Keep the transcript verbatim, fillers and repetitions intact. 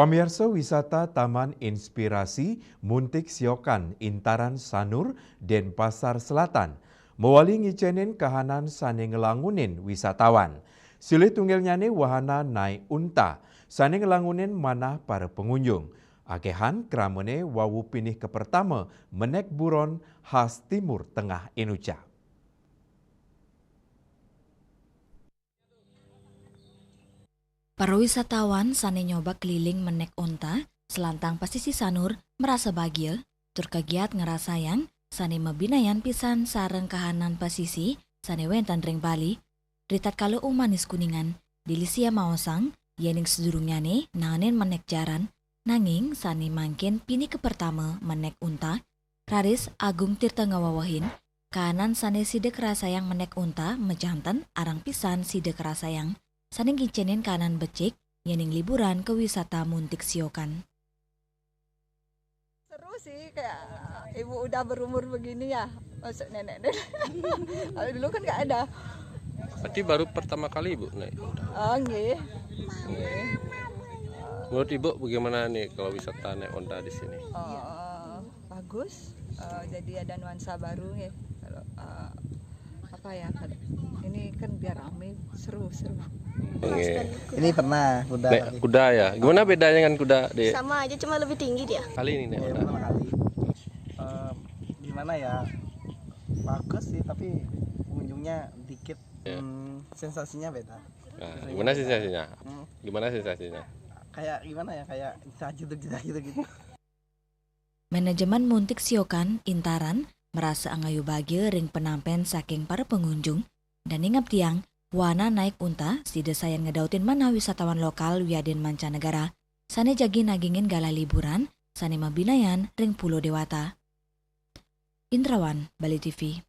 Pamiarsa, wisata Taman Inspirasi Muntik Siokan, Intaran Sanur, Denpasar Selatan, mawali ngicenin kahanan sane nglangunin wisatawan. Silih tunggilnyane wahana naik unta, sane nglangunin manah para pengunjung. Akehan kramane wau pinih kapertama menek buron khas Timur Tengah inucap. Para wisatawan sane nyoba keliling menek unta selantang pasisi Sanur merasa bagia, tur kagiat ngrasayang sane mabinayan pisan sareng kahanan pasisi sane wenten ring Bali. Ritatkala umanis Kuningan, Delisia maosang yening sadurungnyane naenin menek jaran, nanging sane mangkin pinih kapertama menek unta, raris Agung Tirta ngawewehin, kahanan sane sida krasayang menek unta majanten arang pisan sida krasayang, sane ngicenin kahanan becik yening liburan ka wisata Muntik Siokan. Seru sih, kayak ibu udah berumur begini ya, masuk nenek-nenek. Kalau dulu kan nggak ada. Berarti baru pertama kali Ibu naik unta? Oh, nggih. Nggih. Menurut Ibu bagaimana nih kalau wisata naik unta di sini? Oh, bagus. Eh, jadi ada nuansa baru nggih. Kalau, eh, apa ya, ini kan biar rame, seru, seru. Nggih. Ini pernah kuda. Naik tapi kuda ya. Gimana bedanya dengan kuda, Dek? Sama aja, cuma lebih tinggi dia. Kali ini naik kuda. Iya, pertama kali. Eh, gimana ya? Bagus sih, tapi pengunjungnya dikit. Iya. Hmm, sensasinya beda. Nah, gimana sensasinya? Hmm. Gimana sensasinya? Kayak gimana ya? Kayak kita gitu, kita gitu, gitu. Manajemen Muntik Siokan, Intaran, merasa angayu bagia ring penampen saking para pengunjung, dan ingap tiang, wahana naik unta sida sayan ngedautin manah wisatawan lokal wiadin mancanegara, sane jagi nagingin galah liburan sane mabinayan ring Pulo Dewata. Indrawan, Bali T V.